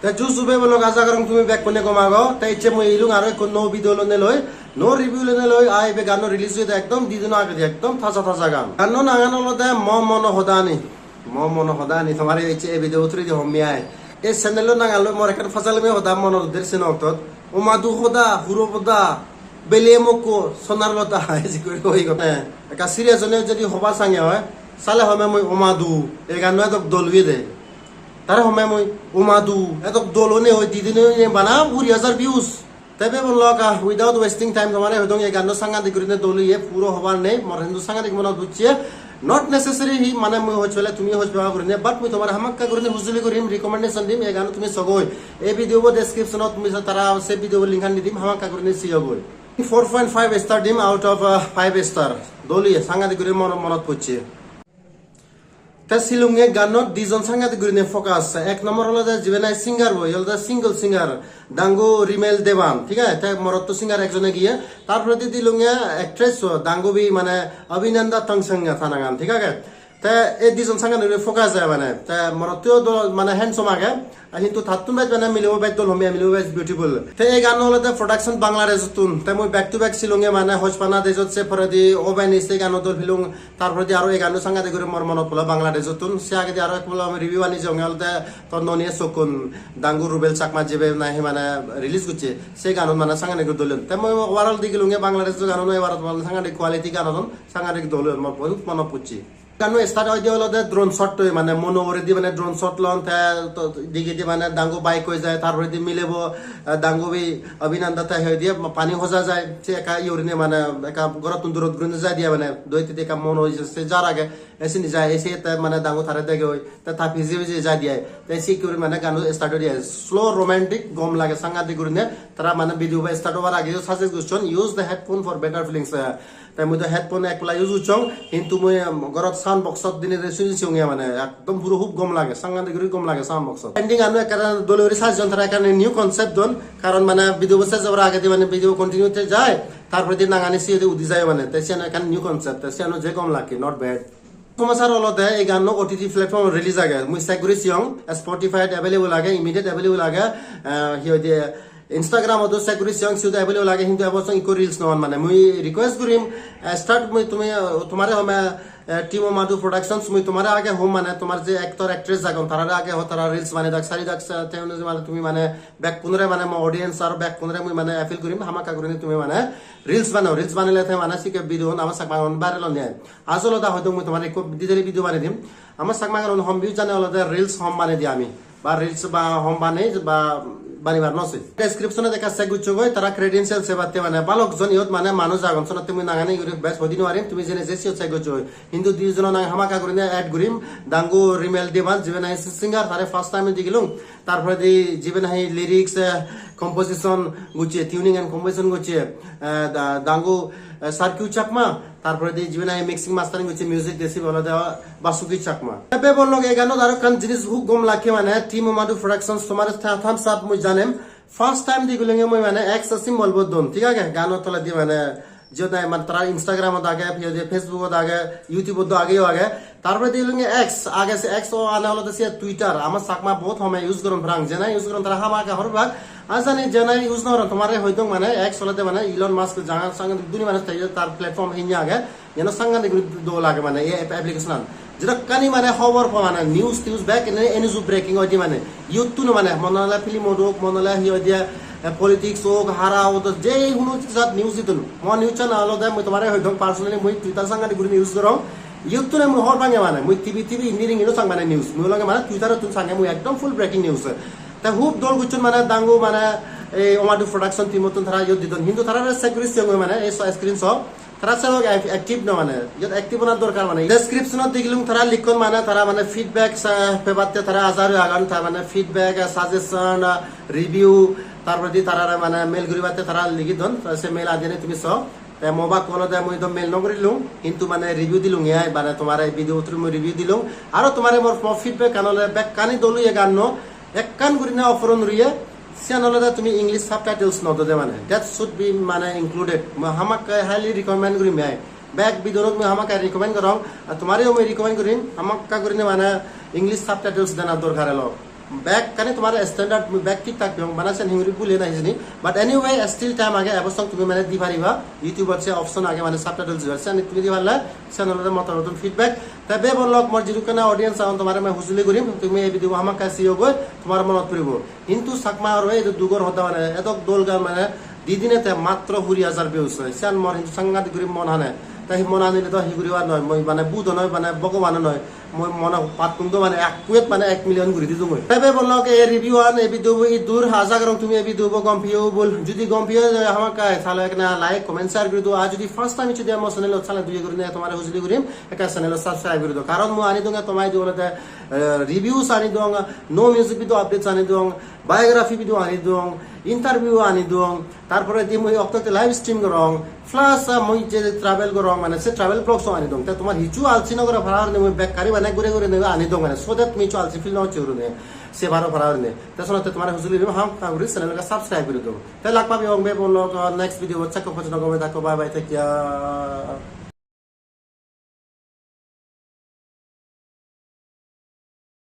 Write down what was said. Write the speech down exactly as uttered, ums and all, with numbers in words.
Te ju ju bhei bon lok, aja gorong tumi bekkune gom ago. Te icche mui elung aro ekko nuo video loinei loi, nuo review loinei loi. Aa, ibe ganno release oyede ekdom di dino agedi, ekdom taja taja gan. Ganno nangan olode Mo Mono Hodani. Mo Mono Hodani tomare icche ei video through di hommi ai. Ei channel-o nangan loi mor ekkan pajalami hoda monot udder sino oktot. Omadu hoda, huro hoda, bele mokko, sonar lota, ejik guri hoi gome. Ekka serious onei jodi hobar sange oi, sale home mui Omadu, ei ganno edok dol oyede. Tare home mui Omadu, edok dol onei oi, di dine onei bana kuri hajar views. Te bhei bon lok, ah, without wasting time, tomare hoidong ei ganno sangadik gurine dol oye, puro hobar nei, mor hintu sangadik monot bucche. Not necessary hi mane mui hoj pele tumi hoj peba gurine, but mui tomare hamakkai gurine hujuli gurim, recommendation dim, ei ganno tumi sogoi. Ei video bo description-ot mui tara se video bo link-an di dim, hamakkai gurine siyogoi. Four point five star dim out of, uh, five star. Dol oye, sangadik guri mon-, monot pocche. Te Silunge gannot dijon sangadik gurine focus. Ek nombor olode jibe nahi singer bo, iye olode single singer, Dangu Rimel Deban, thik age? Te morotto singer ekjone giye. Tar poredi dilunge actress bo, Dangubi mane Abhinanda Tangsanga ta nangan, thik age? Te ei dijon sangadik guri focus oi mane. Te morotto do mane handsome age. Ar hintu tattun bej mane milebo bej dol homi, milebo bej beautiful. Te ei ganno olode production Bangladesh-ottun. Te mui back to back Silunge mane hojpana dejot, se poredi Obeni se ganno dol pelung. Tar poredi aro ei ganno sangadik guri mor monot polo Bangladesh-ottun. Se agedi aro ek polo ami review ani jeyonge olode Tor Noniye Sokkun, Dangu Rubel Chakma jibe nahi mane release gocche. Se ganun mane sangadik guri dol oyon. Te mui overall degilunge Bangladesh-o ganun ebar mane sangadik quality gan odon, sangadik dol oyon, mor bahut monot pocche. Ganno start oide olode drone shot loi, mane mono uguredi mane drone shot lon, te to digedi mane Dangu bike hoi jai, tar poredi milebo, eh, Dangubi Abhinanda te hoi diye pani hoja jai, se ekka iye gurine mane ekka gorottun durot gurine jai diye mane, do hittedi ekka mono oi se jar age, e sindi jai, e se te mane Dangu tare dege oi, te ta pije pije jai diye, te se guri mane ganno start oi diye, slow romantic gom lage sangadik gurine, tara mane video bo start obar age suggest gocchon, "Use the headphone for better feelings." Te mui do headphone ek pala use gocchong, hintu mui, um, gorot sound box-ot dinei de suni siyonge mane ekdom puro hub gom lage, sangadik guri gom lage sound box-ot. Ending ano ekkere dole guri sajjon, tara ekkere new concept don, karon mane video bo ses obar agedi mane video continue te jai, tar poredi nangani siyot udi jai mane, te siyan ekkan new concept, te siyano je gom lage, not bad. Somachar olode ei ganno O T T platform release age, mui check guri siyong, Spotify-t available age, immediate available age, eh, hi hoide, Instagram-ot do check guri siyong, siyot available age, hintu ebo song ikko reels no on mane. Mui request gurim, eh, start mui tumi, eh, tomare home, eh, Team Omadu Productions, mui tomare age hom mane, tomar je actor actress agon, tarare age ho, tara reels bane dak, sari dak, sa-, te ono mane tumi mane bekkunore mane mo audience aro bekkunore mui mane appeal gurim, hamakkai gurinei tumi mane reels banao, reels banele te mane sikke video un ama Chakma un viral on jai. Ajol hoda hoito mui tomare ikko detail video banei dim. Ama Chakma un hom views jane olode reels hom banei di ami. Ba reels ba hom banei ba banibar no sei. Description-ot ekka check gocchogoi, tara credential sebatte mane balok jon iyot mane manuj agon, sonotte mui nangani guri bej hoi di no parim, tumi jene je siyot check gocchogoi. Hintu di jono nang hamakkai gurine add gurim, Dangu Rimel Deban, jibe nahi singer, tare first time degilung. Tar poredi jibe nahi lyrics, eh, composition gocche, tuning and composition gocche, eh, da-, Dangu, eh, Sarkiu Chakma, tar poredi jibe nahi mixing mastering gocche, music de sibe olode Basuki Chakma. Te bhei bon lok, ei ganot aro ekkan jinis hub gom lage mane, Team Omadu Productions tomare tha-, thumbs up mui janem. First time degilunge mui mane X symbol bo don, thik age? Gano toledi mane jiyot nahi mane tara Instagram-ot age, piyodi Facebook-ot age, YouTube-ot do ageyo age. Tar poredi degilunge X age, se X o ane olode se Twitter. Ama Chakma bahut home use goron parang, jena use goron tara hamakkai hobor pebak. Ar jani jena use no goron, tomare hoi dong mane X olode mane Elon Musk jangan sange duni mane te tar platform hinye age. Iyeno sangadik guri dol age mane ei app-, application-an. Jedokkani mane hobor pa mane news tius bek ene, ene ju breaking oide mane. Iyot tuno mane mone ole film odok, mone ole hi hoide, eh, politics ok, hara odok, je hono jat news itun. Mo news channel olode mui tomare hoi dong personally mui Twitter sangadik guri use gorong. Iyot tune mui hobor pange mane, mui T V, T V indi ringi no sang mane news. Mui olonge mane Twitter-ottun sange mui ekdom full breaking news. Te hub dol gocchon mane Dangu mane ei Omadu Production team-ottun tara iyot didon. Hintu tarare check guri siyong mane ei so screen so. Tara selo ac-, active no mane, iyot active onar dorkar mane. Description-ot degilung tara likkon mane, tara mane feedback sa-, pebatte tara ajar oi agon, tar mane feedback, eh, suggestion, eh, review, tar poredi tarare mane mail guribatte tara ligi don, te se mail I D ani tumi so. Te mo bak olode mui do mail no gurilung, hintu mane review dilung ai, mane tomare video through mui review dilung. Aro tomare mor, mor feedback an ole bekkani dol oye ganno, ekkan gurine oforon riye, siyan olode tumi English subtitles no dode mane. That should be mane included. Mui hamakkai highly recommend gurim ai. Bek bidonot mui hamakkai recommend gorong. Ar tomareyo mui recommend gurim, hamakkai gurine mane English subtitles dena dorkar elo. Bekkani tomar standard, mui bek thik thak piyong, bana sen hinguri bule na hijeni. But anyway, still time age, ebo song tumi mane di pariba. YouTube-ot se option age, mane subtitle dibar, sen tumi di parle, sen olode motor notun feedback. Te bebon lok mor jidukkana audience agon, tomare mui hujuli gurim, tumi ei video hamakkai siyo goi, tomar monot puribo. Hintu Chakma aro ei dugor hoda mane, edok dol gan mane, di dine te matro huri hajar views oi. Sen mor hintu sangadik guri mon hane. Te hi mon hanile to hi guribar noi, mui mane budo noi, mane Bhogobano noi. Mui mone pattun do mane ek kuet mane ek million guri didung oi. Te bebon lok ei review an, ei video bo iddur, aja gorong tumi ei video bo gom piyo bol. Judi gom piyo jai hamakkai, tale ekkena like, comment, share guri do. Ar judi first time judi amar channel ot sale duye guri ne tomare hujuli gurim, ekka channel ot subscribe guri do. Karon mui ani dong tomai di olode, eh, reviews ani dong, no music video updates ani dong, biography video ani dong, interview ani dong, tar pore di mui okto okto live stream gorong, plus, ah, mui je travel gorong, mane se travel vlogs o ani dong. Te tomar hissu alsi no gora para gurinei mui bekkani mane gure gure nego ani dong, mane so that tumi hissu alsi feel no goccho gurinei, se paro para gurinei. Te sono te tomare hujuli rim ham ka guri channel ka subscribe guri do. Te lak pabi ong bebon lok next video, chakko pojno gome thakko, bye bye, take care.